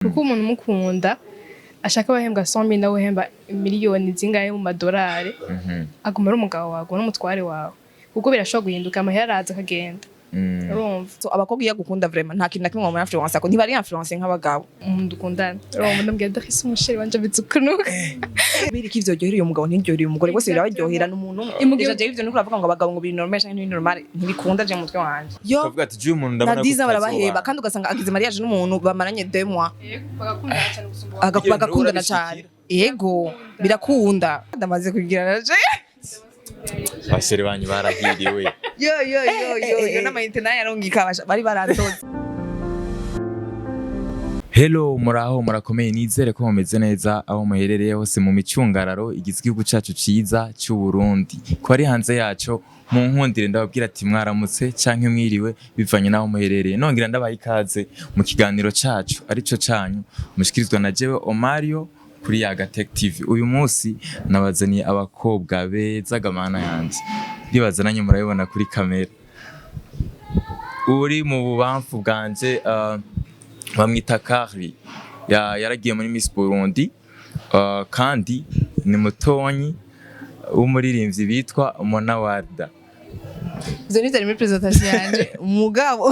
Kuko umuntu umukunda ashaka bahembwa 100 nawe uhemba miliyoni zingahe mu madolari, aguma ari umugabo wawe, aguma n'umutware wawe, kuko birashobora guhinduka, amahera araza akagenda. Urumva? So abakobwa iyo agukunda vraiment, nta kintu na kimwe mu influence ko ntibari influence nk'abagabo. Umuntu dukundana, urumva, ndamubwira: "Ndahise umuchéri wanje ameze ukuntu." Kubera iki ivyo ryohera uyu mugabo ntiryohera uyu mugore? Bose birabaryohera n'umuntu umwe. Déjà jewe ivyo niko uravuga ngo abagabo ngo biri normal canke ntibiri normal, ntibikunda je mu mutwe wanje yo. Ukavuga ati: "Uyu muntu Na ndabona ko 10 ans barabaheba, tutazobana." kandi ugasanga agize mariage n'umuntu bamaranye 2 mois. Bagakundana cyane gusumba Iyo bagakundana urabishikira. cyane. Yego, birakunda, ndamaze kugira na je. Abasore banyu barahiriwe. Yo yo yo yo yo, n'amayinite nayo arungika bari barandoze. Hello, muraho, murakomeye? Nizere ko mumeze neza aho muherereye hose mu micungararo igize igihugu cacu ciza c'u Burundi. Ko ari hanze yaco, mu nkundire ndababwira ati mwaramutse canke mwiriwe, bivanye n'aho muherereye. Nongera ndabaha ikaze mu kiganiro cacu arico canyu, mushikirizwa na jewe Omario kuri Yaga Tech TV. Uyu munsi nabazaniye abakobwa beza gamana yanje, ndibaza nanyu murabibona kuri kamera. Uri mu bubamfu bwanje bamwita Carly, yaragiye muri Miss Burundi, kandi ni mutonyi w'umuririmbyi bitwa Mona Warda. Ivyo ntivyari muri présentation yanje, mugabo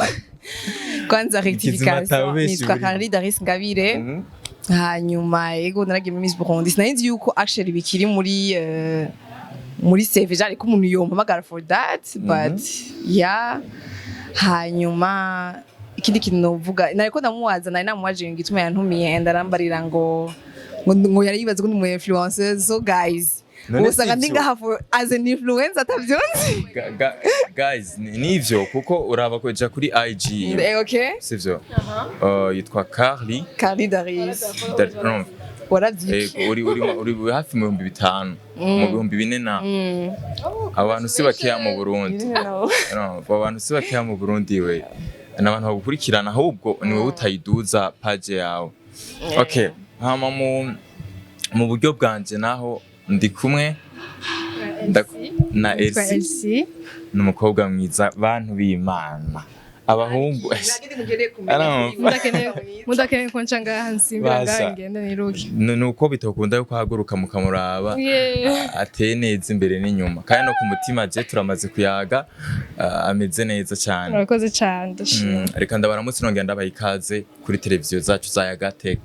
kwanza rectification. Tabeshi Nitwa buri. Carly Daris Ngabire. Hanyuma yego, naragiye muri Miss Burundi. Sinari nzi yuko actually bikiri muri CV, jari ko umuntu yompamagara for that, but yeah. Hanyuma ikindi kintu novuga, nariko ndamubaza, nari namubaje igituma yantumiye, ndarambarira ngo yari yibaza ko ndi umu influencer. So guys, None usanga si ndi ivyo? ngaha for as an influencer atavyonzi. Guys, nivyo, kuko uraba kuja kuri IG. Okay. Sivyo? Yitwa Carly. Carly Daris. No, Waravyiki. Yego, uri hafi mu 5000, mu 4000 na abantu si bakeya mu Burundi. No, abo bantu si bakeya mu Burundi. We ni abantu bagukurikirana, ahubwo ni wowe utayiduza page yawe. Okay, hama mu buryo bwanje naho ndi kumwe na Yitwa Elsie. Elsie. Ni umukobwa mwiza, bantu b'Imana, abahungu. Mudakeneye ko nca ngaha, nsimbira ngaha. Basha. Ngende niruke. Ni uko bitokunda yuko ahaguruka mukamuraba. Ateye neza imbere n'inyuma, kandi no ku mutima. Je turamaze kuyaga, ameze neza cyane. Murakoze cyane, ndashima. Reka ndabaramutse, nongera ndabaha ikaze kuri televiziyo zacu za Yagatech.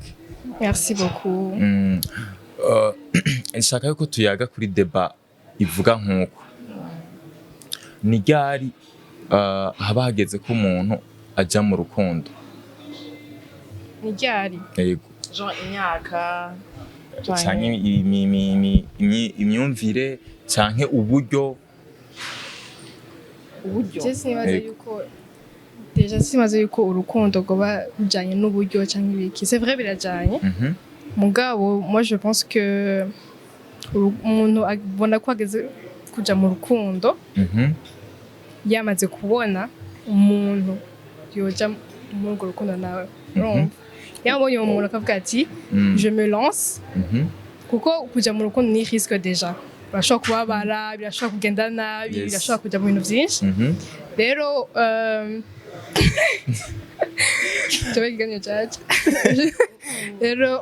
Merci beaucoup. Nshaka yuko tuyaga kuri débat ivuga nk'uko ni ryari haba hageze ko umuntu aja mu rukundo? Ni ryari? Yego. Genre imyaka? Canke imyumvire canke uburyo. Uburyo. Je sinibaza Yego. yuko, déjà sinibaza yuko urukundo rwoba rujanye n'uburyo canke ibiki. C'est vrai, birajanye, mugabo moi je pense que umuntu abona ko ageze kuja mu rukundo yamaze kubona umuntu yoja muri urwo rukundo nawe. Urumva, yabonye uwo muntu akavuga ati: "Je me lance." Kuko kuja mu rukundo ni risque. Déjà urashobora kubabara, birashobora kugenda nabi, birashobora kuja mu bintu vyinshi. Rero tuba ikiganiro cacu. Rero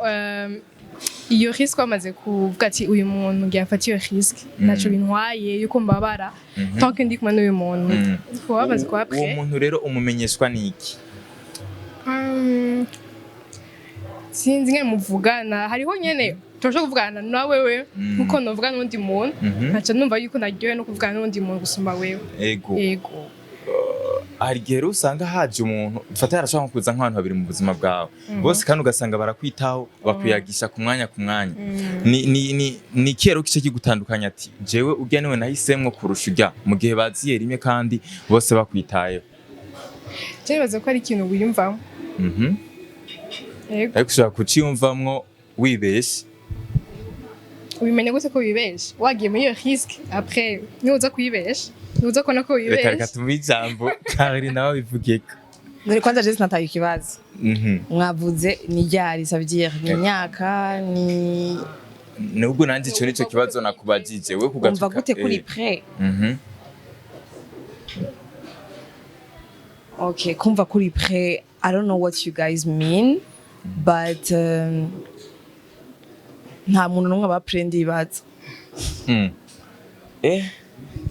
iyo risque wamaze kuvuga ati: "Uyu muntu ngiye mfate iyo risque, ntaco bintwaye yuko mbabara tant que ndi kumwe n'uyu muntu." Kuba wamaze kuba Uwo prêt. muntu rero umumenyeshwa n'iki? Sinzi ngene muvugana. Hariho nyene turashobora kuvugana na wewe nkuko novugana n'undi muntu, nkaca numva yuko naryohewe no kuvugana n'undi muntu gusumba wewe. Ego. Yego. Hari igihe rero usanga haje umuntu, fata, yarashobora nko kuza nk'abantu babiri mu buzima bwawe bose, kandi ugasanga barakwitaho, bakuyagisha ku mwanya ku mwanya. Ni ikihe rero kice kigutandukanya ati: "Jewe urya niwe nahisemwo kurusha urya", mu gihe baziye rimwe kandi bose bakwitayeho? Je nibaza ko ari ikintu wiyumvamo. Yego. Ariko ushobora kuciyumvamwo wibeshe. Ubimenya gute ko wibeshe? Wagiye muri iyo risque, après niba kuyibesha, ntuza kubona ko Reka wibeshe. tumuhe ijambo, Karine nawe abivugeko. Dore kwanza je sinataye ikibazo. Mwavuze ni ryari, ça veut dire ni imyaka, ni Nubwo nanjye ico nico kibazo nakubajije we Umva kugatuka. gute kuri prêt? Okay, kumva kuri prêt, I don't know what you guys mean. But nta muntu n'umwe aba prêt, ndibaza.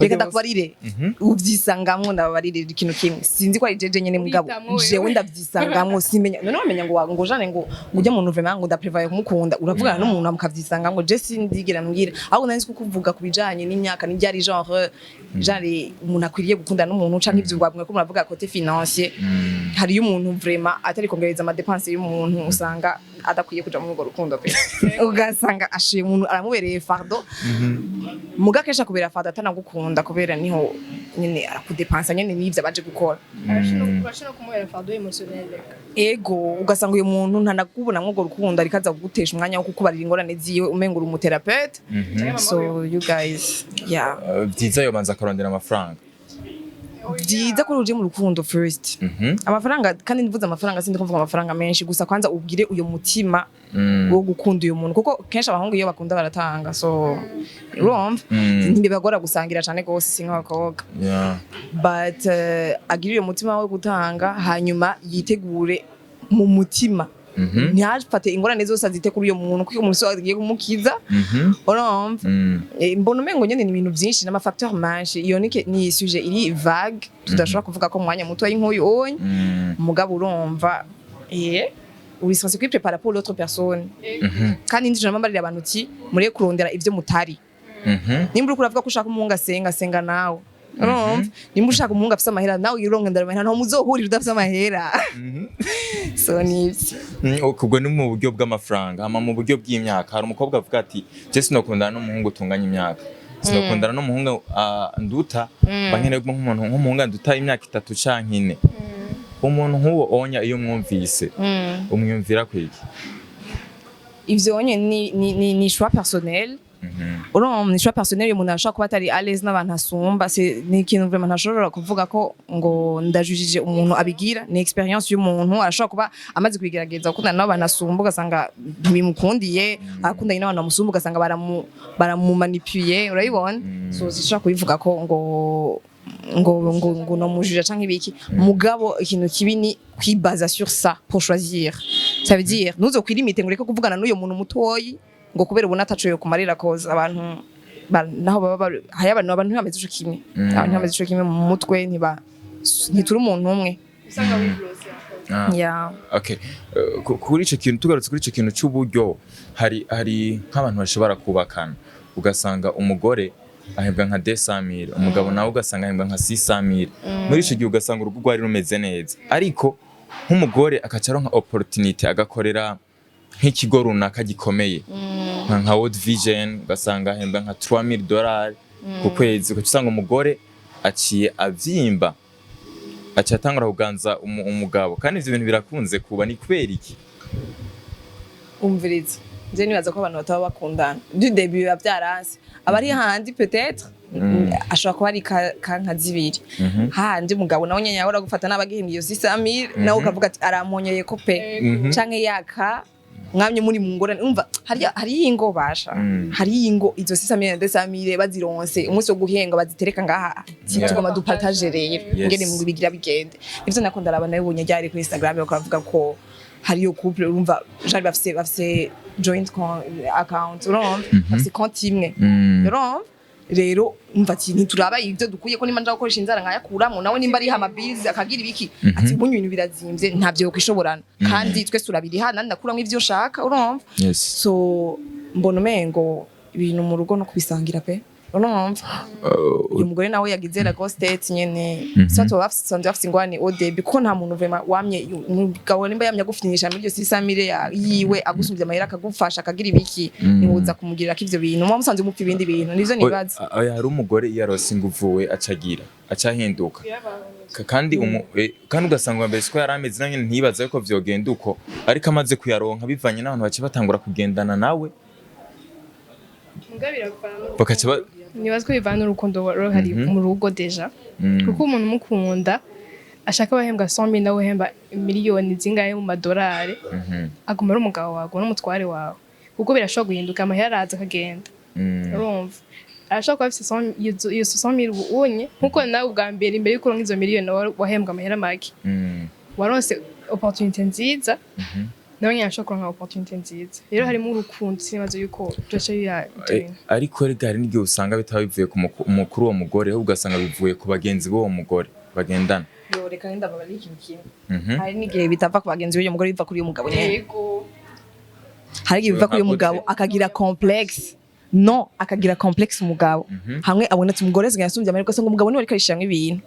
Reka ndakubarire, ubyisangamwo. Ndababarire ikintu kimwe, sinzi ko ari jeje nyene, mugabo Uritamwo wewe. Jewe ndavyisangamwo, simenya. None wamenya ngo jane ngo ujya muntu vraiment ngo ndaprevaye kumukunda, uravugana n'umuntu mukavyisangamwo. Je sindigera mbwira, ahubwo nari nzi ko kuvuga ku bijanye n'imyaka n'iryari, genre umuntu akwiriye gukunda n'umuntu canke ivyo wabwiye ko muravuga côté financier. Hariyo umuntu vraiment atari kongereza ama dépenses y'umuntu, usanga adakwiye kuja muri urwo rukundo pe, ugasanga ashiye umuntu aramubereye fardeau. Muga kenshi akubera fardeau atanagukunda, kubera niho nyene arakudepansa nyene n'ivyo abaje gukora. Urashobora kumuhera fardeau émotionnel reka. Ego, ugasanga uyu muntu ntanakubona urwo rukundo, ariko aza kugutesha umwanya wo kukubarira ingorane ziwe, umenga uri umuthérapeute. So you guys, yeah. Vyiza yobanza akarondera amafaranga. Byiza ko uje mu rukundo first amafaranga, kandi mvuze amafaranga sindi kuvuga amafaranga menshi gusa. Kwanza ubwire uyu mutima wo gukunda uyu muntu, kuko kenshi abahungu iyo bakunda baratanga. So urumva ntibibagora gusangira cyane gose, si nk'abakobwa. But agire uyo mutima wo gutanga, hanyuma yitegure mu mutima, ntihafate ingorane zose azite kuri uyo muntu, kuko umuntu agiye kumukiza. Urumva? Mbona umengo nyene ni ibintu byinshi n'ama facteur menshi. Iyo ni sujet iri vague, tudashobora kuvuga ko mu mwanya muto y'inkuyu onye. Mugabo urumva, uri censé kwiprepara pour l'autre personne. Kandi ndi jambo mbarira abantu uti mureke kurondera ivyo mutari. Nimba uriko uravuga ko ushaka umuhungu asenga, senga nawe. Urumva, nimba ushaka umuhungu afise amahera, nawe wirongera amahera. Ntaho muzohurira udafise amahera. So nivyo. Ubwo ni mu buryo bw'amafaranga. Hama mu buryo bw'imyaka, hari umukobwa avuga ati: "Je sinokundana n'umuhungu tunganya imyaka, sinokundana n'umuhungu nduta, mba nkeneye nk'umuntu nk'umuhungu nduta imyaka 3 canke 4." Umuntu nk'uwo onya, iyo mwumvise umwumvira kwiki? Ivyo nye ni choix personnel. Urumva, ni choix personnel. Uyu muntu arashobora kuba atari à l'aise n'abantu asumba. C'est ni ikintu vraiment ntashobora kuvuga ko ngo ndajujije umuntu abigira. Ni expérience y'umuntu, arashobora kuba amaze kubigerageza gukundana n'abantu asumba, ugasanga ntibimukundiye. Akundanye n'abantu bamusumba, ugasanga baramumanipuye, urabibona. So sinshobora kubivuga ko ngo no mujija canke ibiki. Mugabo ikintu kibi ni kwibaza sur ça pour choisir. Ça veut dire ntuzo kwilimite ngo ureke kuvugana n'uyo muntu mutoyi ngo kubera ubona ataco yo kumarira koza abantu naho baba hari abantu ntibameze ico kimwe. Abantu ntibameze ico kimwe mu mutwe, ntituri umuntu umwe. Usanga wiblose. Yeah. Okay. Kuri ico kintu, tugarutse kuri ico kintu c'uburyo, hari nk'abantu bashobora kubakana, ugasanga umugore ahembwa nka 200,000, umugabo nawe ugasanga ahembwa nka 600,000. Muri ico gihe ugasanga urugo rwari rumeze neza, ariko nk'umugore akaca aronka opportunity, agakorera nk'ikigo runaka gikomeye nka World Vision, ugasanga ahembwa nka 3000 dollars ku kwezi. Ugaca usanga umugore aciye avyimba, aciye atangura kuganza umugabo. Kandi ivyo bintu birakunze kuba. Ni kubera iki? Umviriza, nje nibaza ko abantu bataba bakundana du début, biba byaranse. Abari handi peut-être ashobora kuba ari kanka zibiri handi, umugabo nawe nyene yahora gufata n'abagihembye iyo 600,000, nawe ukavuga ati aramponyeye ko pe, canke yaka mwamye muri mu ngorane. Umva, hariyo ingo basha, hariyo ingo izo 600,000 na 200,000 bazironse, umunsi wo guhenga bazitereka ngaha. Tugomba dupartage rero ngene mu bigira bigende. Ivyo nako ndaraba nawe ubonye ryari kuri Instagram, bakavuga ko hariyo couple, urumva, genre bafise joint account, urumva, bafise konti imwe. Urumva rero, umva ati ntituraba ibyo dukuye ko nimba nja gukoresha inzara nkayakuramo, nawe nimba ariha amabills akagira ibiki, ati bunyu ibintu birazimvye, ntabyo yokwishobora, kandi twese turabiriha, nandi ndakuramwo ivyo nshaka, urumva. So mbona umengo ibintu mu rugo no kubisangira pe, urumva. Uyu mugore nawe yagize la grosse tête nyene, soit baba bafise, sanzwe bafise ingorane au début, kuko nta muntu vraiment wamye. Umugabo nimba yamye agufinyisha muri iryo 600,000 yiwe, agusumvye amahera, akagufasha, akagira ibiki, niwuza kumugirira ko ivyo bintu muba musanzwe mupfa ibindi bintu. Nivyo nibaza. Oya, hari umugore iyo arose inguvu we acagira acahinduka. Kandi kandi ugasanga mbere siko yari ameze, nawe nyene ntiyibaza yuko vyogenda uko, ariko amaze kuyaronka, bivanye n'abantu baca batangura kugendana nawe, bakaca Nibaza ko bivana n'urukundo ruhari mu rugo déjà, kuko umuntu umukunda ashaka abahembwa 100,000 nawe uhemba miliyoni zingahe mu madolari, aguma ari umugabo wawe, aguma n'umutware wawe, kuko birashobora guhinduka, amahera araza akagenda. Urumva, arashobora kuba afise iyo 100,000 ubu unye, nkuko nawe ubwa mbere, imbere yuko uronka izo miliyoni, nawe wahembwa amahera make, waronse opportunité nziza. Nawe nyine ashobora kuronka opportunité nziza. Rero harimo urukundo, sinibaza yuko byoca biba ibyo bintu. Ariko rega hari n'igihe usanga bitaba bivuye ku mukuru uwo mugore, ahubwo ugasanga bivuye ku bagenzi b'uwo mugore bagendana. Yo, reka ndababara ikintu kimwe. Hari n'igihe bitava ku bagenzi b'uyu mugore, biva kuri uyu mugabo nyene. Hari igihe biva kuri uyu mugabo, akagira complexe, no akagira complexe umugabo, hamwe abona ati umugore asigaye asumbye amahirwe, ugasanga umugabo niwe ariko arishiramwo ibintu,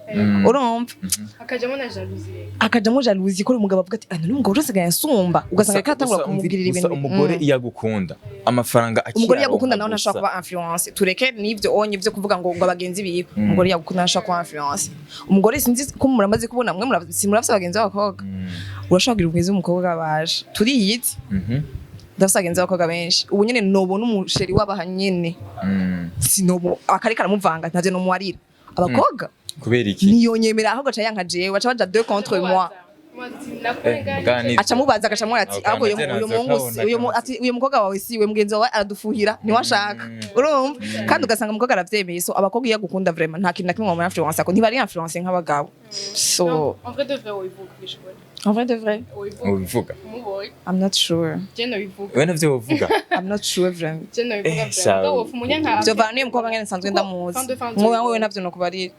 urumva? Hakajamo na jalousie. Akajamo jalousie ko uyu mugabo avuga ati: "Ah, none umugore asigaye asumba", ugasanga ariko aratangura kumubwirira Gusa ibintu. umugore iyo agukunda, amafaranga Umugore yagukunda akiyaronka nawe ntashobora gusa. kuba influence. Tureke n'ivyo onye vyo kuvuga ngo abagenzi biwe. Umugore yagukunda ntashobora kuba influence. Umugore, sinzi ko muramaze kubona mwe, si murafise abagenzi b'abakobwa? Urashobora kugira umugenzi w'umukobwa, baje turiyitse. Ndafise abagenzi b'abakobwa benshi. Ubu nyene nobona umu chéri w'abaha nyene, sinobo akareka aramuvanga, ntavyo nomuharira abakobwa. Kubera iki? Ntiyonyemera, ahubwo aca yanka jewe, baca baja deux contre moi. Bwa Aca mubaza, agaca amubwira ati Ako ahubwo uyu kantu uyu muhungu uyu ati uyu mukobwa wawe siwe, mugenzi wawe aradufuhira, ntiwashaka, urumva? Kandi ugasanga umukobwa aravyemeye. So abakobwa iyo agukunda, vraiment nta kintu na kimwe wamara influence ako, ntibari influence nk'abagabo. So En vrai de vrai, wobivuga bishobora. En vrai de vrai? Wobivuga. Ubivuga. Umubonye. I'm not sure. Je nobivuga. We navyo wovuga? I'm not sure, vraiment. Je nobivuga vraiment. Mugabo wofa umunyanka. Vyovana n'uyu mukobwa ngene nsanzwe ndamuzi. Mwoba wewe navyo nokubarira.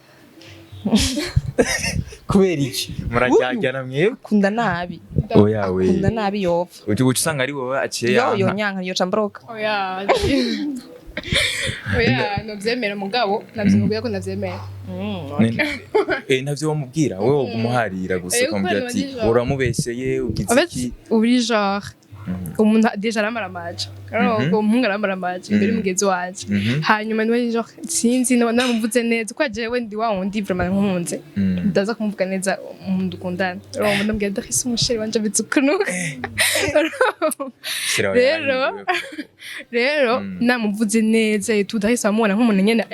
Kubera iki muraryajyana mwebwe? Akunda nabi. Oya we. Akunda nabi, yopfa. Uca usanga ari wowe aciye yo yanka. Yonyanka, yoca mbroka. Oya, oya, novyemera, mugabo navyo mubwira ko ndavyemera. Ntavyo wamubwira, wowe wogumuharira gusa, ukamubwira kuko ati ni uramubesheye, ugize En fait, iki. uri genre umuntu déjà aramaramaje, uwo muhungu aramaramaje imbere y'umugenzi wanje. Hanyuma niwe genre sinzi namuvuze neza, ko jewe ndi wa wundi vraiment nkunze, ndaza kumuvuga neza umuntu dukundana, urumva? Ndamubwira ndahise umu chéri wanje ameze ukuntu. Shira Rero namuvuze neza tudahise amubona nk'umuntu nyene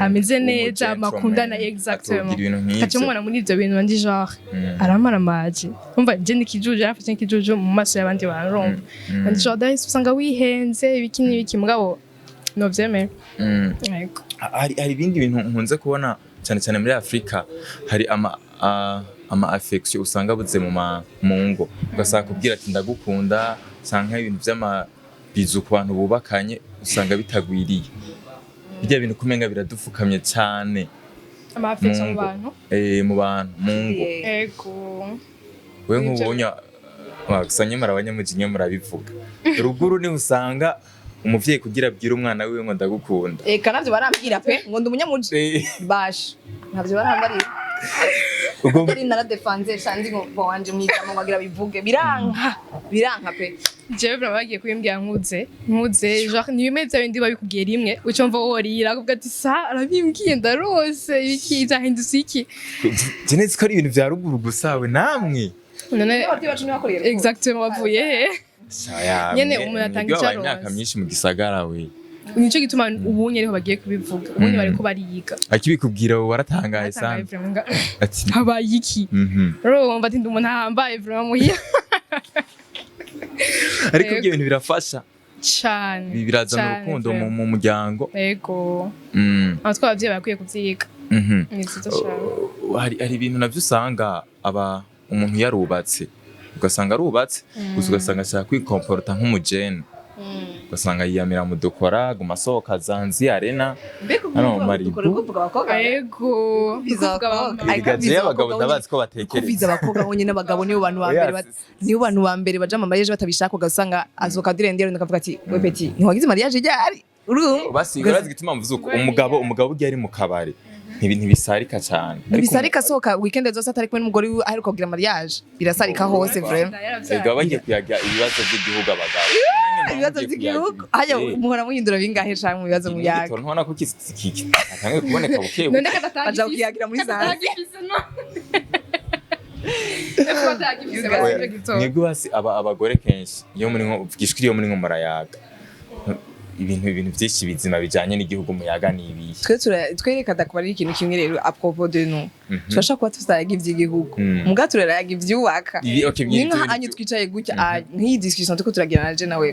ameze neza, Umu makundana. gentleman, Exactement. atogira ibintu nk'ivyo. Aca mubona muri ivyo bintu, ndi genre aramaramaje, umva je ni kijuju, yarafashe nk'ikijuju mu maso y'abandi bantu, urumva? Ndi genre dahise usanga wihenze ibiki n'ibiki, mugabo novyemera. Yego. Hari ibindi bintu nkunze kubona cyane cyane muri Afurika, hari ama affection usanga abuze mu ngo, ugasanga kubwira ati ndagukunda canke ibintu vy'amabizu ku bantu bubakanye usanga bitagwiriye. Bijya bintu kumenga biradufukamye cyane. Ama affection mu Mu ngo. bantu. Mu bantu, mu ngo. Yego. We nk'ubunya gusa nyamara abanyamujinya murabivuga, ruguru niho usanga umuvyeyi kugira abwire umwana wiwe ngo ndagukunda. Eka navyo barambwira pe, ngo ndi umunyamuji. Basha, ntavyo barambarira. Ubwo Yari naradefanze shanzi ngo ngo wanje mwijambo ngo agira bivuge, biranka, biranka pe. Jewe vraiment bagiye kubimbwira nkuze, genre ni bimwe vya bindi babikubwiye rimwe ucumva worira, kuvuga ati sa arabimbwiye, ndarose ibiki, vyahindutse iki? Je nzi ko ari ibintu vya ruguru gusa, we namwe. None Abavyeyi bacu ntibakoreye. Exactement, bavuye he? Shaya, Nyene umuntu atanga mwebwe wabaye ico imyaka aronse. myinshi mu gisagara we. Nico gituma ubunye ariho bagiye kubivuga, ubunye bariko bariga. Akibikubwira wowe waratangaye Natangaye sana. Vraiment Ati habaye iki? Rero wumva ati ndi umuntu ahambaye vraiment muhira. Ariko Yego. ibyo bintu birafasha. Cane. Birazana Cane, urukundo vraiment. mu muryango. Yego. Abatwa abavyeyi barakwiye kuvyiga. Ni vyiza cane. Hari ibintu navyo usanga aba umuntu yarubatse, ugasanga arubatse gusa, ugasanga ashaka kwikomporta nk'umujene, ugasanga yiyamira mu dukora, guma asohoka Zanzi Arena. Mbega Hano uvuga Maribu. dukora kuvuga abakobwa? Yego. Kuviza Kuvuga abakobwa. abamama. Ariko Erega jewe abagabo abakobwa ndabazi ko batekereza. Kuviza abakobwa bonyine, abagabo nibo bantu ba Oya, mbere nibo bantu ba mbere baja mu mariage batabishaka, ugasanga azoka direndera ukavuga ati: "We petit, ntiwagize mariage ryari?" Urumva? Basi urazi igituma mvuze uko, umugabo ugiye ari mu kabari ntibisarika cyane. Ariko Ntibisarika asohoka weekend zose atari kumwe n'umugore wiwe aheruka kugira mariage, birasarika hose vraiment. Erega bagiye kuyaga ibibazo by'igihugu abagabo. Ibibazo by'igihugu hajya muhora muhindura bingahe canke mu bibazo muyaga? Ntubona ko atangiye kuboneka buke buke. None kadatagifise. Baja kukiyagira muri zanzi. Kadatagifise, no. Eko batagifise. You guys. Basi ico gitoro. Mwebwe basi abagore kenshi iyo muri nko uvugishwa, iyo muri nko murayaga ibintu byinshi bizima bijanye n'igihugu, muyaga ni ibihe? Twe twereka ndakubarira ikintu kimwe rero à propos de nous. Turashobora kuba tutayaga ivy'igihugu, muga turarayaga ivyubaka. Okay, Ni nka anyu twicaye gutya, nk'iyi discussion turiko turagira na je nawe,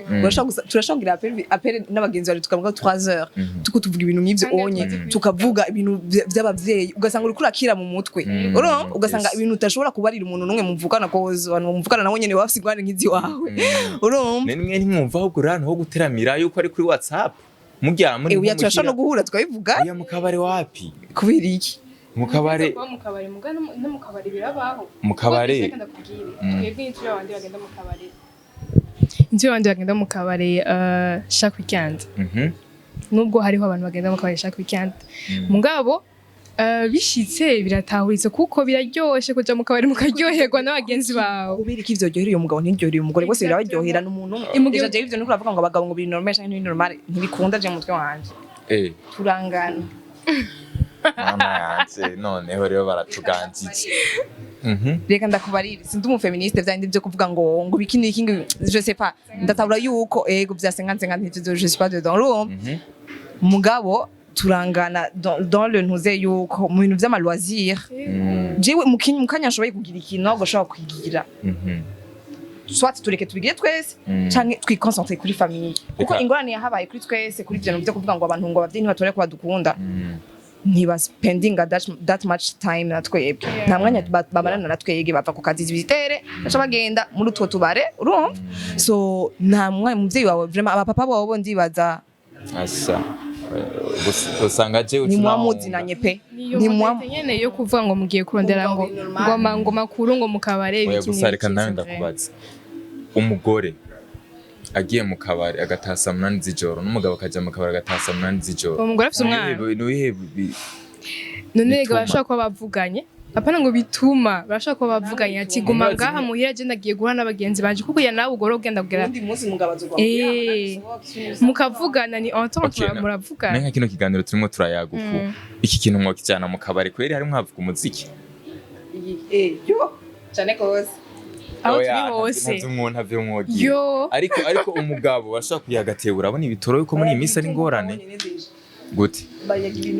turashobora kugira appel n'abagenzi bawe, tukavuga 3 heures, tuko tuvuga ibintu nk'ivyo. Kandi onye tumaze. Tukavuga ibintu vy'abavyeyi, ugasanga uriko urakira mu mutwe. Urumva, ugasanga ibintu utashobora kubarira umuntu n'umwe muvukana, koza abantu muvukana nabo nyene baba bafise ingorane nk'iziwawe, urumva. Nimwe ntimwumva ahubwo uri ahantu ho guteramira yuko ari kuri WhatsApp mujya muri Eh, oya, turashobora no guhura tukabivuga. Oya, mu kabare wapi? Kubera iki? Mu kabare. Kuba mu kabari, muga no mu kabari birabaho. Mu kabare. Kuko ndakubwire, twebwe inzu y'abandi bagenda mu kabare, inzu y'abandi bagenda mu kabare chaque weekend, nubwo hariho abantu bagenda mu kabare chaque weekend, mugabo bishitse biratahuritse, kuko biraryoshe kuja mu kabari mukaryoherwa n'abagenzi bawe. Kubera iki ivyo ryohera uyu mugabo ntiryohera uyu mugore? Bose birabaryohera, n'umuntu umwe. Imugihe- Déjà jewe ivyo niko uravuga ngo abagabo ngo biri normal canke ntibiri normal, ntibikunda je mu mutwe wanje. Turangana. Mama yanje, noneho rero baratuganjije. Reka ndakubarire, sindi umuféministe vyandi byo kuvuga ngo biki niki, ngo je sais pas, ndatabura yuko ego vya 50-50, ivyo je suis pas dedans, urumva. Mugabo turangana dans le ntuze yuko mu bintu vy'ama loisir, jewe mu kanya nshoboye kugira ikintu, ntabwo ashobora kugira. Soit tureke tubigire twese, canke twiconcentre kuri famille, kuko ingorane yahabaye kuri twese kuri ivyo bintu vyo kuvuga ngo abantu ngo abavyeyi ntibatore ko badukunda, ntibaspendinga that much time na twebwe. Nta mwanya bamarana na twebwe. Bava ku kazi bitere, baca bagenda muri utwo tubare, urumva. So nta mwanya umuvyeyi wawe vraiment, abapapa babo ndibaza. Asa. Usanga je Ntimwamuzinanye pe. Niyo Ntimwa modalité nyene yo kuvuga ngo mugiye kurondera ngo ngo makuru ngo mu kabare, Oya, ibiki gusa reka n'ibiki, nawe c'est vrai. ndakubaza, umugore agiye mu kabari agataha saa 8 z'ijoro, n'umugabo akaja mu kabari agataha saa 8 z'ijoro, Uwo mugore afise umwana. Nibihe None rega bituma? Barashobora kuba bavuganye, apana ngo bituma, barashobora kuba bavuganye ati: "Guma Mubazi ngaha muhira, je ndagiye guhura n'abagenzi banje", kuko ya nawe ugora ugenda kugera Uwundi munsi umugabo azogwa. Mukavugana, ni entente. Okay, Muravugana. Nenka kino kiganiro turimo turayaga uku, iki kintu mwokijana mu kabari kweri harimwo havuga umuziki? Yo, cyane gose. Aho Oya, turi hose. Ntavyo mwogira. Yo. Ariko umugabo bashobora kuyagatebura, urabona ibitoro yuko muri iyi minsi ari ingorane gute,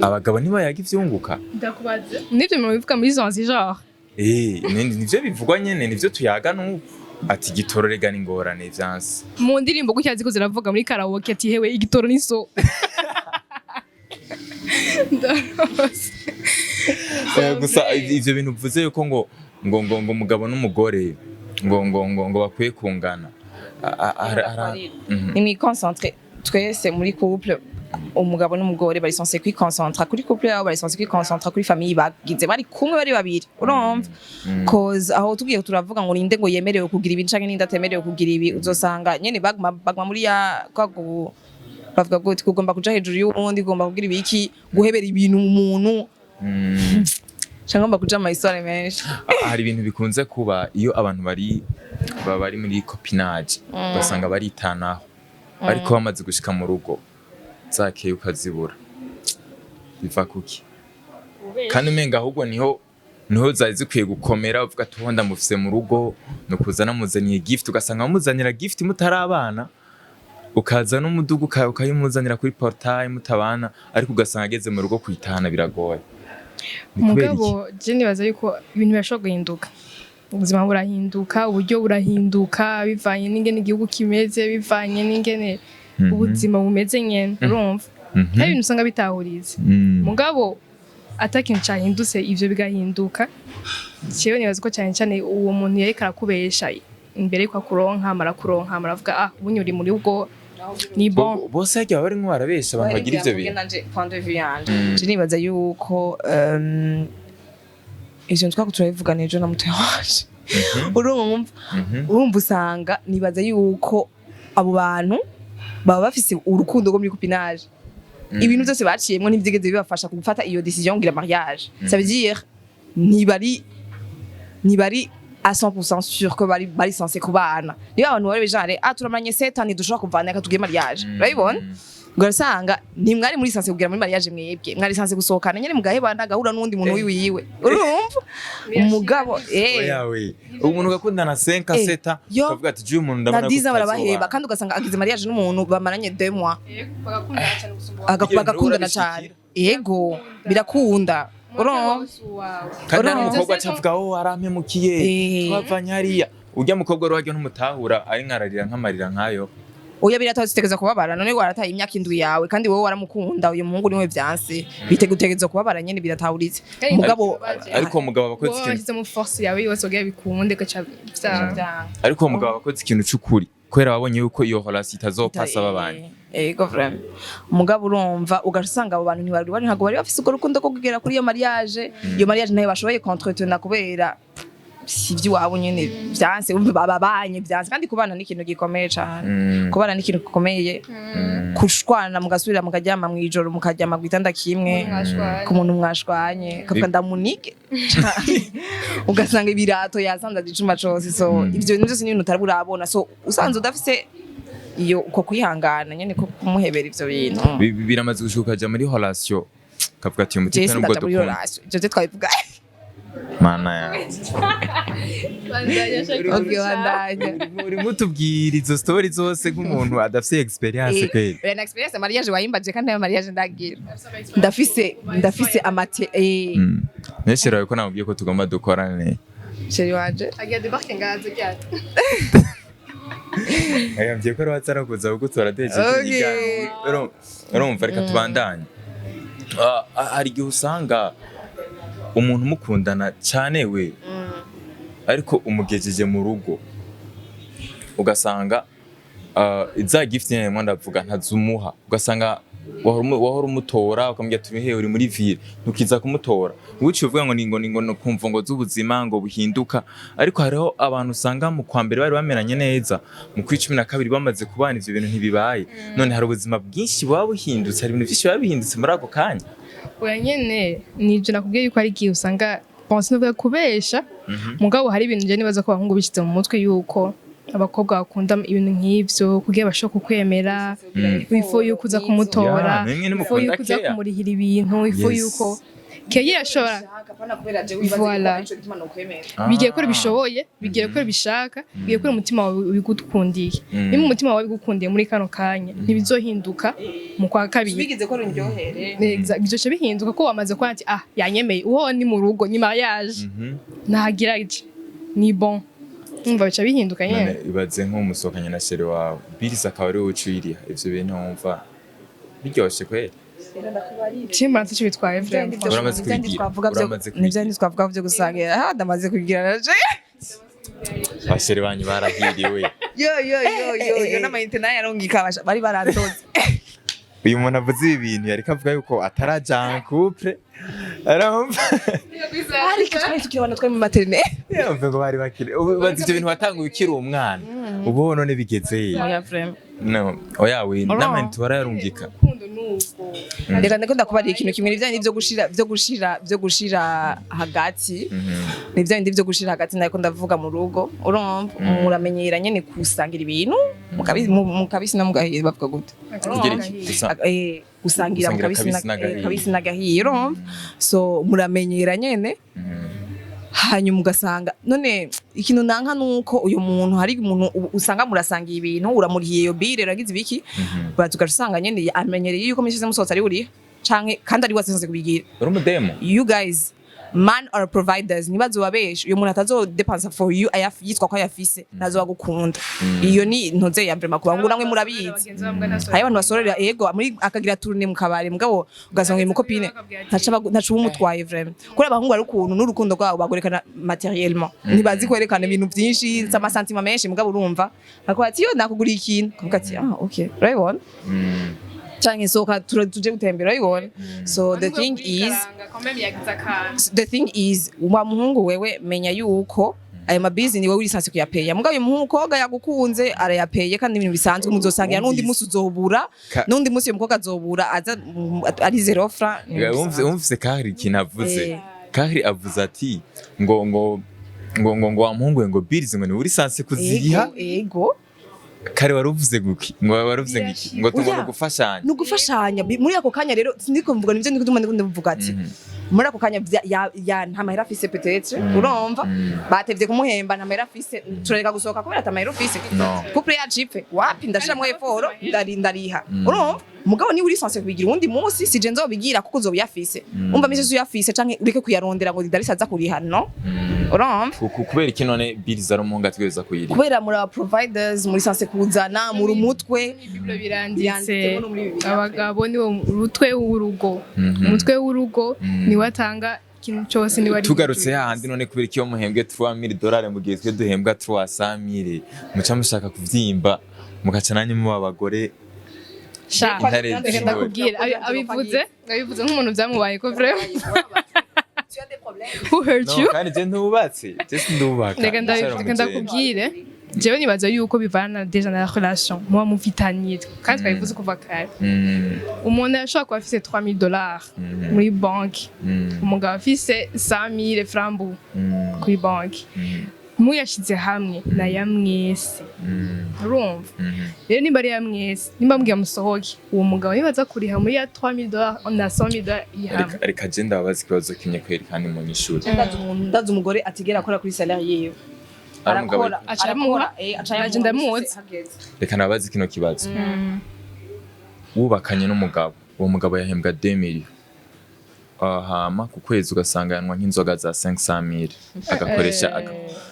abagabo ntibayaga ivyunguka. Ndakubaza, nivyo mubivuga muri zonzi genre? Eh, nivyo bivugwa nyene, nivyo tuyaga n'ubu ati igitoro rega ni ingorane vyanse. Mu ndirimbo gutya ziko ziravuga muri karaoke ati: "Hewe, igitoro ni so." Ndarose. Gusa ivyo bintu uvuze yuko ngo umugabo n'umugore ngo bakwiye kungana. Nimwiconcentre twese muri couple. Umugabo n'umugore bari censé kwiconcentra kuri couple yabo, bari censé kwiconcentra kuri famille bagize bari kumwe bari babiri, urumva. Cause aho tugiye turavuga ngo ninde ngo yemerewe kugira ibi canke ninde atemerewe kugira ibi, uzosanga nyene baguma muri ya kwa bavuga gute, kugomba kuja hejuru y'uwundi, kugomba kugira ibiki, guhebera ibintu umuntu, canke ngomba kuja mu histoire menshi. Hari ibintu bikunze kuba iyo abantu bari baba bari muri copinage, ugasanga baritanaho, ariko bamaze gushika mu rugo zakeye ukazibura. Biva kuki? Kandi umenga ahubwo niho zari zikwiye gukomera, uvuga ati: "Uwo ndamufise mu rugo nukuza namuzaniye gift", ugasanga bamuzanira gift mutari abana, ukaza n'umudugu ukayimuzanira kuri portail mutabana, ariko ugasanga ageze mu rugo kuyitahana biragoye. Ni kubera iki? Mugabo je nibaza yuko ibintu birashobora guhinduka, ubuzima burahinduka, uburyo burahinduka, bivanye n'ingene igihugu kimeze, bivanye n'ingene ubuzima bumeze nyene, urumva. Hari ibintu usanga bitahuriza, mugabo ata kintu cahindutse ivyo bigahinduka. Jewe nibaza ko cyane cyane uwo muntu yariko arakubesha imbere yuko akuronka, amara kuronka amaravuga: "Ah, ubu uri muri ubwo ni bon." Bose harya baba barimwo barabesha abantu bagira ivyo bintu? Nanje point de vue yanje, je nibaza yuko ivyo twako turabivugana ejo na mutoya wanje, urumva. Urumva, usanga nibaza yuko abo bantu baba bafise urukundo rwo muri copinage, ibintu byose baciyemwo ntivyigeze bibafasha gufata iyo décision kugira mariage. Ça veut dire ntibari à 100% sûr ko bari censé kubana. Niba abantu bari genre: "Ah, turamanye 7 ans, ntidushobora kuvana, reka tugire mariage", urabibona. Ugasanga ntimwari muri censé kugira muri mariage, mwebwe mwari censé gusohokana nyene, mugahebana, agahura n'uwundi muntu wiwiwe, urumva umugabo. Oya we, umuntu ugakundana 5 7, yo. ukavuga ati: "Juye umuntu Na ndabona ko 10 ans barabaheba. tutazobana." Kandi ugasanga agize mariage n'umuntu bamaranye 2 mois. Bagakundana cyane gusumba Ibyo bintu Bagakundana cyane. urabishikira? Yego, birakunda. Urumva? Kandi hari Urumva? umukobwa acavuga: "Oh, arampemukiye." Twavanye hariya, urya mukobwa rero wajya ntumutahura, ari nkararira nk'amarira nkayo. Oya, biratawe, kubabara. None warataye imyaka 7 yawe, kandi wowe waramukunda. Uyu muhungu niwe vyanse, bitegutegereza kubabara nyene, biratawuritse. Mugabo Ariko uwo mugabo aba akoze wowe ikintu washyizemo force yawe yose kugira bikunde, gaca vyanga. Ariko uwo mugabo aba akoze ikintu c'ukuri, kubera babonye yuko iyo relation itazopasa babanye. Ego, vraiment. Mugabo urumva, ugaca usanga abo bantu ntibari bari, ntabwo bari bafise urwo rukundo rwo kugera kuri iyo mariage. Iyo mariage ntayo bashoboye kuentretenir kubera si iby'iwabo nyene vyanse. Urumva, bababanye vyanse, kandi kubana ni ikintu gikomeye cane. Kubana ni ikintu gikomeye. Kushwana mugasubira mukaryama mw'ijoro, mukaryama ku gitanda kimwe. Mwashwanye. Ku muntu mwashwanye kavuga ndamunige, ugasanga ibirato yasanzaje icumba cose. So ivyo bintu byose ni ibintu utari burabona. So usanze udafise iyo uko kwihangana nyene ko kumuhebera ivyo bintu. Biramaze gushuka ukaja muri relation kavuga ati uyu Jewe mutipe nubwo sindaja muri dukunda. relation, ivyo vyo twabivuga. Mana yawe. Okay, bandanya. Urimo utubwira izo story zose nk'umuntu adafise experience kweli. Oya, na experience mariage wayimbaje, kandi nayo mariage ndagira, ndafise amate. Neshe rawe ko namubwiye ko tugomba dukorane. Chéri wanje. Agira débarque ngaze ryari? Yambwiye ko ari kuza kugutora duhejeje. Okay. Urumva, reka tubandanye. Hari igihe usanga umuntu mukundana cyane we, ariko umugejeje mu rugo ugasanga za gift nyene ndimo ndavuga ntazumuha, ugasanga wahora umutora ukamubwira ati: "He, uri muri ville?" Ntukiza kumutora. Uciye uvuga ngo ni ngo kumva ngo z'ubuzima ngo buhinduka. Ariko hariho abantu usanga mu kwa mbere bari bamenanye neza, mu kwa 12 bamaze kubana ivyo bintu ntibibaye. None hari ubuzima bwinshi buba buhindutse, hari ibintu byinshi biba bihindutse muri ako kanya. Oya nyene, nivyo nakubwiye yuko hari igihe usanga, bon, sinavuga kubesha, mugabo hari ibintu je nibaza ko abahungu bishize mu mutwe yuko abakobwa bakunda ibintu nk'ivyo kugira bashobore kukwemera. Ifo yuko uza kumutora, Ya, nimwe ifo nimukunda yuko uza care. kumurihira ibintu, ifo yuko keya irashobora. Voilà. Bigiye ko bishoboye, bigiye ko bishaka, bigiye ko umutima wawe ubigukundiye. Niba umutima wawe ubigukundiye muri kano kanya, ntibizohinduka mu kwa kabiri. Bigize ko rundyohere. Bizoca bihinduka ko wamaze kuba ati: "Ah, yanyemeye, uwo ni mu rugo, ni mariage." Ntagira ije ni bon, umva, bica bihinduka None nyene. ibaze nk'umusohokanye na chéri wawe, bills akaba ari wowe uca uyiriha, ivyo bintu wumva biryoshe kweli? Cimbona ntaco bitwaye vraiment. Uramaze kubigira? Uramaze kubigira? Nivyo twavuga byo gusangira. Ah, ndamaze kubigira naje. Ba chéri banyu barahiriwe. Yo yo yo yo yo, n'amayinite nayo yarungika bari barandoze. Uyu muntu avuze ibi bintu yariko avuga yuko ataraja en couple, arumva. Ariko twari tukiri abana, twari mu maternelle. Yumva ngo bari bakiri. Ubu bazi ivyo bintu watanguye ukiri umwana, ubu none bigeze he? Oya, vraiment. No, oya we, n'amayinite warayarungika. Urukundo nubwo. Reka ndiko ndakubarira ikintu kimwe: ni bya byo gushira hagati. Ni bya bindi byo gushira hagati nariko ndavuga mu rugo. Urumva, muramenyera nyene kusangira ibintu mukabisi na mugahiye, bavuga gute? Kugira iki gusa? Gusangira Gusangira mukabisi kabisi n'agahiye. Kabisi n'agahiye, urumva? So muramenyera nyene. Hanyuma ugasanga none ikintu nanka nuko uyu muntu, hari umuntu usanga murasangiye ibintu, uramurihiye iyo bill, uragize ibiki, but ugaca usanga nyene amenyereye yuko misi musohotse ari uriha, canke kandi ari wasenze kubigira. Uri umudemo. You guys, man are providers, ntibazobabeshe. Uyu muntu atazodepansa for you yitwa ko ayafise, ntazobagukunda. Iyo ni ntoze ya vraiment kuba ngo namwe murabizi. Hari abantu basorera, ego, muri akagira tournée mu kabari, mugabo ugasanga uyu mukopine ntaca umutwaye vraiment. Kuri abahungu ari ukuntu n'urukundo rwabo bagorekana matériellement, ntibazi kwerekana ibintu byinshi, ama sentiments menshi. Mugabo urumva akavuga ati: "Yo, nakuguriye ikintu," akavuga ati: "Ah, okay," urabibona? Canke soka tuje gutembera, urabibona? So the thing is, wa muhungu wewe, menya yuko ayo mabizi ni wowe uri censé kuyapeya. Mugabo uyu muhungu koga yagukunze arayapeye, kandi ibintu bisanzwe muzosangira. N'undi musi uzobura, n'undi musi uyu mukobwa azobura aza ari zéro franc. Ni ibintu bisanzwe. Wumvise Kahri ikintu avuze? Eh. Kahri avuze ati ngo wa muhungu we, ngo bills ngo ni uri censé kuziriha. Ego, ego. Kare wari uvuze guki? Ngo wari uvuze ngo iki? Ngo tugomba Oya. gufashanya. Ni ugufashanya. Muri ako kanya rero sindiko mvuga nivyo, ndiko ndiko ndavuga ati Muri ako kanya ya nta mahera afise peut-être, urumva, batevye kumuhemba, nta mahera afise, turareka gusohoka kubera ata mahera ufise? No. Couple yacu ipfe? Wapi, ndashiramwo effort, ndariha, urumva. Mugabo niba uri censé kubigira uwundi munsi, sije nzobigira kuko uzobiyafise. Umva, misi uyafise canke ureke kuyarondera ngo Darisa aza kuriha, no, urumva. Kubera iki none bills ari umuhungu ategereza kuyiriha? Kubera muri aba providers, muri censé kuzana muri umutwe. Bible biranditse. Biranditse no muri Bibiliya. Abagabo niwo umutwe w'urugo. Umutwe w'urugo niwe atanga ikintu cyose, niwe ari Tugarutse hejuru. hahandi none, kubera iki iyo muhembwe 3000 dolari mu gihe twe duhembwa 300,000, muca mushaka kuvyimba, mugaca nanyu muba abagore? Sha, Intare reka z'ingore. ndakubwira, abivuze nk'umuntu byamubaye ko vraiment who hurt No, you. kandi je ntubatse, je sindubaka. Reka Ndacyari reka umujene. ndakubwire, jewe nibaza yuko bivana déjà na relation muba mufitaniye, kandi twabivuze kuva kare. Umuntu yashobora kuba afise 3000 dollars muri banki, umugabo afise 100000 francs kuri banki, muyashize hamwe na ya mwese, urumva. Rero nimba ari ya mwese, nimba mbwiye musohoke, uwo mugabo niba aza kuriha muri ya 3000 dollars na 100000 dollars iri hamwe. Reka je ndababaza ikibazo kimwe kweri, kandi munyishure. Ndazi umugore atigera akora kuri salaire yiwe. Ari umugabo. Arakora. Aca aramuha. Arakora, aca Naje yamuha ndamuzi. hageze. Reka ndababaze kino kibazo: wubakanye n'umugabo, uwo mugabo yahembwa 2 millions, hama ku kwezi ugasanga yanwa nk'inzoga za 500,000, agakoresha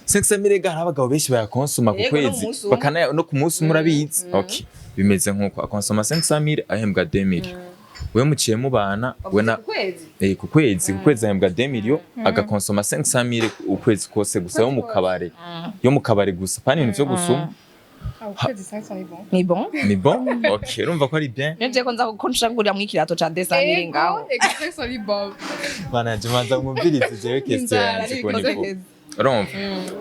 500,000 ga, hari abagabo benshi bayakonsoma ku Yego, no kwezi. mu munsi umwe. Bakana no ku munsi umwe, urabizi. Okay, bimeze nk'uko akonsoma 500,000 ahembwa 2 millions, we muciye mubana we na Ku kwezi? Ku kwezi ahembwa 2 millions, agakonsoma 500,000 ukwezi kose gusa, yo mu kabare gusa, pani ibintu vyo gusuma. Ukwezi 500 ni bon. Ni bon. Ni bon, okay, urumva ko ari bien. Niyo ko nza ko nshaka kugurira mu ikirato ca 200,000 ngaho. Ego, 500 ni bon. Bana je manza mwumvirize jewe question Inzara yanje ko n'ibikoze. ni ko urumva.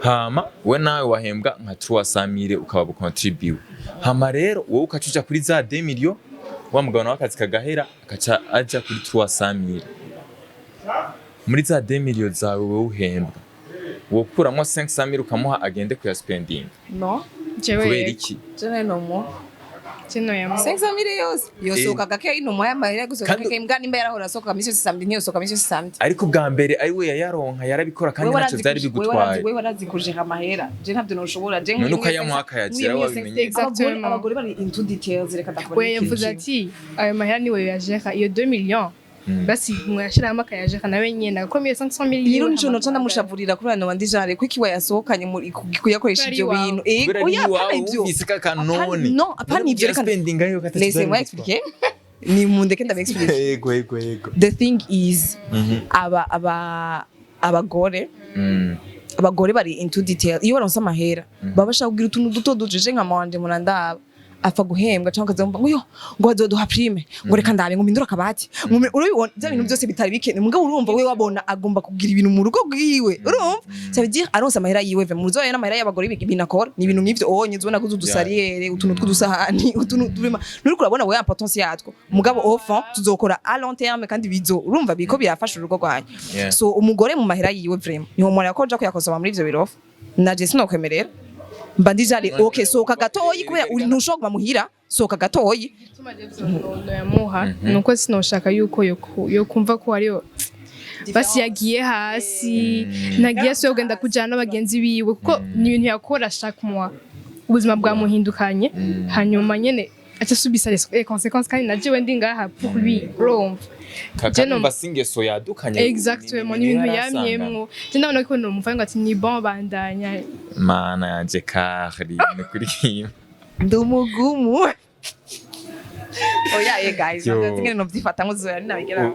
Hama we nawe wahembwa nka 300,000, ukaba bukontribuwe, hama rero wowe ukaca uja kuri za 2 millions, wa mugabo nawe akazi kagahera akaca aja kuri 300,000. Muri za 2 millions zawe wowe uhembwa, wokuramwo 500,000 ukamuha agende kuyaspendinga? No. Jewe Kubera iki? Jewe no mo kino ya 500,000 yose yosohoka gake, ino y'amahera gusohoka gake. Mbwa nimba yarahora asohoka misi yose samedi, ntiyosohoka misi yose samedi. Ariko ubwa mbere ari we yayaronka yarabikora, kandi ntacyo vyari bigutwaye. Wewe warazi kujera amahera, je ntabyo noshobora je. None ukayamuha akayakira, wabimenye. Exactement. Abagore bari into details, reka ndakubona. We yavuze ati ayo mahera niwe yajera iyo 2 millions, basi mwashiramo akayajera nawe nyene agakomeye 500 millions. Rero nico noca ndamushavurira kuri bano bandi jare kuko iwe yasohokanye muri kuyakoresha Kubera ivyo iwawe. bintu. Kubera Oya, ni apana iwawe ivyo. wumvise ka kantu Apana- none. No, apana ivyo, reka spending ayo katacu. Laissez-moi expliquer, ni mundeke ndabexplique. Yego. The thing is, aba abagore abagore bari into detail. Iyo baronse amahera baba bashaka kugira utuntu duto dujeje. Nka mama wanje murandaba, apfa guhembwa cyangwa akazumva ngo yo ngo bazoduha prime, ngo reka ndabe ngo mpindure akabati, ngo urabibona bya bintu byose bitari bikenewe. Mugabo urumva we wabona agomba kugira ibintu mu rugo rwiwe, urumva. Ça veut dire aronse amahera yiwe ve muzoye n'amahera y'abagore ibintu akora ni ibintu nk'ivyo onye uzobona ko udusariyere, utuntu tw'udusahani, utuntu turima nuriko urabona we importance yatwo. Mugabo au fond tuzokora à long terme, kandi bizo urumva biko birafasha urugo rwanyu. So umugore mu mahera yiwe vraiment niho umuntu yakoja kuyakosoma muri ivyo birofa, naje sinokwemerera, mba ndi jari okay, sohoka gatoyi kubera uri ntushobora kuguma muhira, sohoka gatoyi. Igituma je noyamuha nuko sinoshaka yuko yo kumva ko ariyo basi yagiye hasi, ntagiye asuye kugenda kujana n'abagenzi biwe, kuko ni ibintu yakora chaque mois, ubuzima bwamuhindukanye, hanyuma nyene aca asubisa les conséquences, kandi na jewe ndi ngaha pour lui, urumva. Kakanumva si ingeso yadukanye. Exactement, ni ibintu yamyemwo. Je ndabona ko numva ngo ati ni bon, bandanya. Mana yanje, Carly, ni kuri kimwe. Ndi umugumu, oya ye guys. Yo. Ntabwo ngene novyifata ngo zoya ninabigera.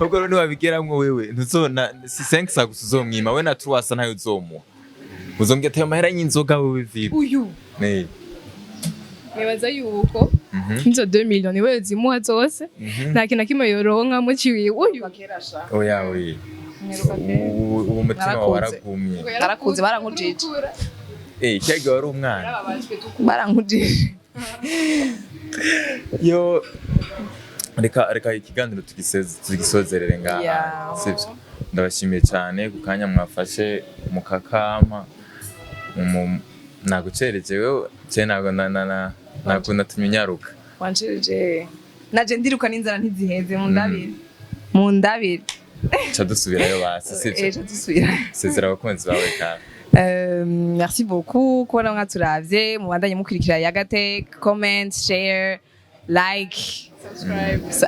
Ubwo rero niwabigeramwo wewe ntuzona si 5 gusa uzomwima, we na 3 ntayo uzomuha, uzombwira ati ayo mahera y'inzoga wewe vipi? Uyu. Eh. Nibaza yuko izo 2 millions niwe zimuha zose, nta kintu na kimwe yoronka muciwe uyu. Oya we, ubu umutima wawe waragumye. Narakuze, barankujije. Eh, cyagihe wari umwana. Barankujije. Yo, reka ikiganiro tugisozerere ngaha. Sibyo, ndabashimiye cyane ku kanya mwafashe mukakampa. Nagucereje je, ntabwo ntabwo natumye unyaruka. Wancereje, naje ndiruka n'inzara ntiziheze mu ndabiri. Mundabire. Ca dusubirayo basi, sivyo? Ejo dusubira. Sezera abakunzi bawe kandi. Merci beaucoup kubona mwaturavye, mubandanye mukurikira Yagatech, comment, share, like. Subscribe. So,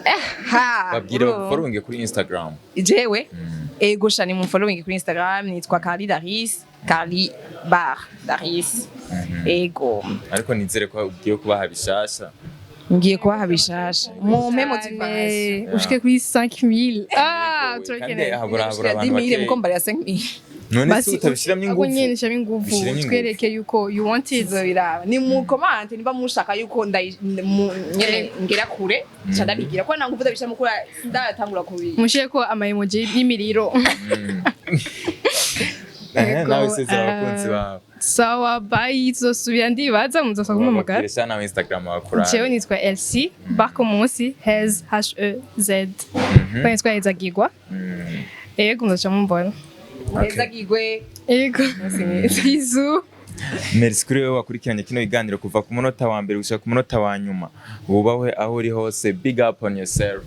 ha, Babwire urumva. bagufollowinge kuri Instagram. Jewe, ego shani, mumfollowing kuri Instagram, nitwa Carly Daris, Carly Bar Daris, ego. Ariko nizere ko ugiye kubaha bishasha. Ngiye kubaha bishasha, mumpe motivation. Ushike kuri 5000. Ah, Kandi turakeneye. habura abantu 10 000 bakeya. muko mbarira 5000. None se Basi, utabishiramo ahubwo ingufu? nyene shiramo ingufu. Bishiremo ingufu. Twereke yuko you want it. Tuzobiraba, ni mu commente niba mushaka yuko nyene ngera kure, ca ndabigira ko nta nguvu ndabishiramo kuri ndatangura kubi. Mushireko ama emoji y'imiriro. Yego, Nawe sezera abakunzi bawe. Sawa, bye, tuzosubira, ndibaza muzosa kumpamagara. Babwire sha nawe Instagram wakura. Jewe nitwa Elsie Barko munsi Hez, H E Z. Ko nitwa Hezagirwa. Ego, muzoca mumbona. Muhezagirwe. Ego, bisous. Merci kuri wowe wakurikiranye kino kiganiro kuva ku munota wa mbere gushika ku munota wa nyuma. Wubahwe aho uri hose, big up on yourself.